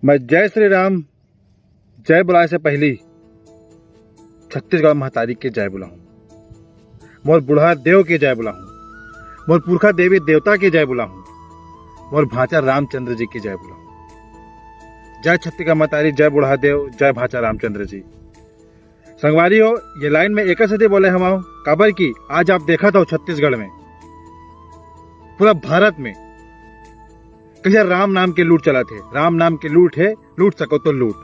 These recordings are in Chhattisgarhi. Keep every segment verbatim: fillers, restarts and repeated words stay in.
मैं जय श्री राम, जय बुलाए से पहली छत्तीसगढ़ महतारी के जय बुलाहूं, मोर बूढ़ा देव के जय बुलाहूं, मोर पुरखा देवी देवता के जय बुलाहूं, मोर भांचा रामचंद्र जी के जय बुलाहूं। जय छत्तीसगढ़ महतारी, जय बूढ़ा देव, जय भांचा रामचंद्र जी। संगवारी हो, ये लाइन में एक सेती बोले हवं, काबर कि आज आप देखत हो छत्तीसगढ़ में, पूरा भारत में कैसे राम नाम के लूट चलत हे। राम नाम के लूट हे, लूट सको तो लूट,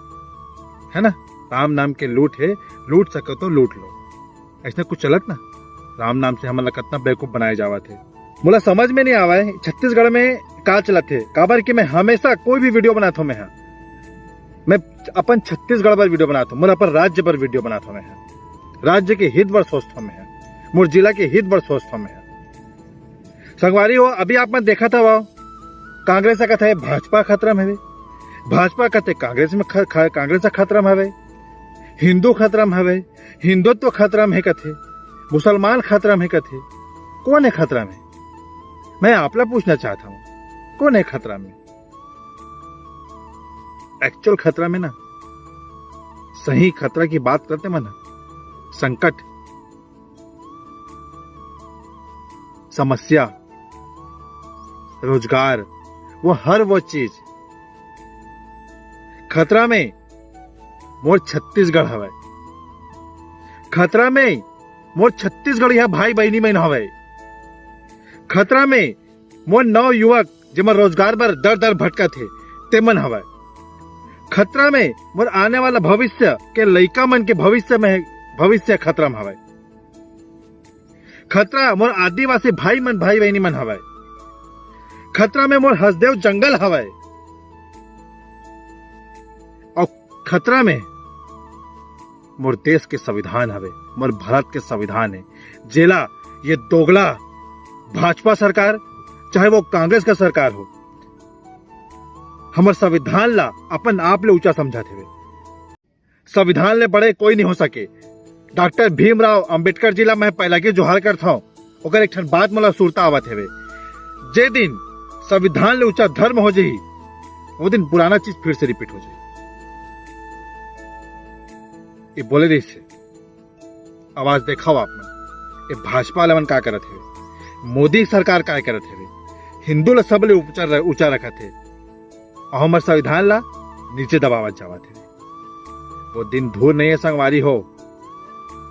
है ना? राम नाम के लूट हे, लूट सको तो लूट लो। ऐसने कुछ चलत ना, राम नाम से हमन ला कतना बेवकूफ बनाए जावत हे। मोला समझ में नहीं आवय छत्तीसगढ़ में का चलत हे, काबर कि मैं हमेशा कोई भी वीडियो बनात हूं, मैं हा, मैं अपन छत्तीसगढ़ पर वीडियो बनात हूं, मोर अपन राज्य पर वीडियो बनात हूं, मैं हा, राज्य के हित बर सोचत हूं, मैं हा, मोर जिला के हित बर सोचत हूं, मैं हा। संगवारी हो, अभी आप मन देखत हव, कांग्रेस ह कथे भाजपा खतरा में हवे, भाजपा कथे कांग्रेस में ख-, ख-, कांग्रेस ह खतरा में हवे, हिंदू खतरा में हवे, हिंदुत्व खतरा में हे कथे, मुसलमान खतरा में हे कथे। कौन हे खतरा में? मैं आप ला पूछना चाहत हूं, कौन हे खतरा में? एक्चुअल खतरा में ना, सही खतरा की बात करते मन, संकट, समस्या, रोजगार, वो हर वो चीज। खतरा में मोर छत्तीसगढ़ हवय, खतरा में मोर छत्तीसगढ़िया भाई बहिनी मन हवय, खतरा में मोर नव युवक, जेमन रोजगार बर दर दर भटकत हे, तेमन हवय। खतरा में मोर आने वाला भविष्य के लइका मन के भविष्य में, भविष्य खतरा में हवय। खतरा मोर आदिवासी भाई मन, भाई बहिनी मन हवय। खतरा में मोर हसदेव जंगल हवय। अउ खतरा में मोर देश के संविधान हवे, मोर भारत के संविधान हे, जेला ये दोगला भाजपा सरकार, चाहे वो कांग्रेस का सरकार हो, हमर संविधान ला अपन आप ले ऊंचा समझत हवे। संविधान ले बड़े कोई नहीं हो सके। डॉक्टर भीमराव अंबेडकर जी ला मैं पहला के जोहार करत हूं, ओकर एक ठन बात मोला सुरता आवत हवे, जे दिन संविधान ले ऊंचा धर्म हो जाही, वो दिन पुराना चीज फिर से रिपीट हो जाही। ये बोले रहिस हे। अब आज देखव आप मन, ये भाजपा वाले मन का करत हवे, मोदी सरकार का करत हवे, हिंदू ला सबले ऊंचा र-, ऊंचा रखत हे, अउ हमर संविधान ला नीचे दबावत जावत हे। वो दिन दूर नहीं है संगवारी हो,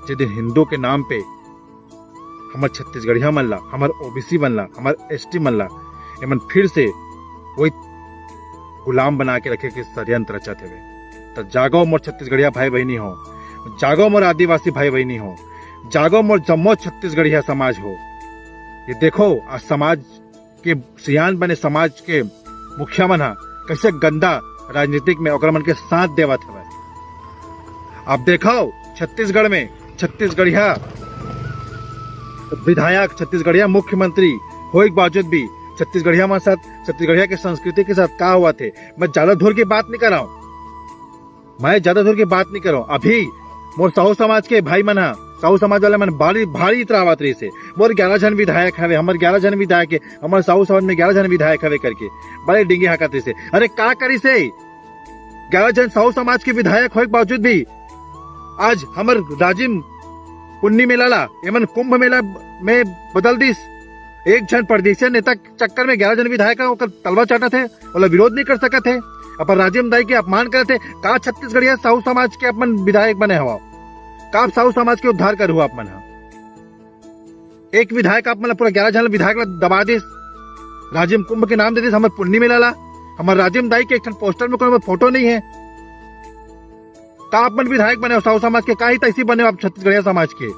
जे दिन हिंदू के नाम पे हमर छत्तीसगढ़िया मन ला, हमर ओबीसी मन ला, हमर एसटी मन ला, एमन फिर से वही गुलाम बना के रखे के षड्यंत्र रचत हवे। त जागो मोर छत्तीसगढ़िया भाई बहिनी हो, जागो मोर आदिवासी भाई बहिनी हो, जागो मोर जम्मो छत्तीसगढ़िया समाज हो। ये देखो, आज समाज के सियान बने, समाज के मुखिया मन ह कैसे गंदा राजनीतिक में ओकर मन के साथ देवत हवय। आप देखव, छत्तीसगढ़ में छत्तीसगढ़िया विधायक, छत्तीसगढ़िया मुख्यमंत्री होए के बावजूद भी छत्तीसगढ़िया मन साथ, छत्तीसगढ़िया के संस्कृति के साथ का होवत हे। मैं ज्यादा दूर की बात नहीं कर रहा हूँ, मैं ज्यादा दूर की बात नहीं कर रहा हूँ। अभी मोर साहू समाज के भाई मन ह, साहू समाज वाले मन भारी, भारी इतरावत रहिस हे। मोर ग्यारह झन विधायक हवे, हमर ग्यारह झन विधायक हे, हमर साहू समाज में ग्यारह झन विधायक हवे करके बड़े डिंगे हाकत रहिस हे। अरे का करिस हे? ग्यारह झन साहू समाज के विधायक होए के बावजूद भी आज हमर राजिम पुन्नी मेला ला एमन कुंभ मेला में बदल दिस। एक झन परदेसिया नेता के चक्कर में ग्यारह झन विधायक ह ओकर तलवा चाटत हे, ओला विरोध नहीं कर सकत हे। अपन राजिम दाई के अपमान करत हे। का छत्तीसगढ़िया साहू समाज के अपन विधायक बने हवा? का आप साहू समाज के उद्धार करहु आप मन ह? एक विधायक आप मन ला, पूरा ग्यारह झन विधायक ला दबा दिस, राजिम कुंभ के नाम दे दिस, हमर पुन्नी मेला ला, हमर राजिम दाई के एक ठन पोस्टर में कोनो फोटो नहीं है। का आप मन विधायक बने हो साहू समाज के? का ही तैसी बने हो आप छत्तीसगढ़िया समाज के?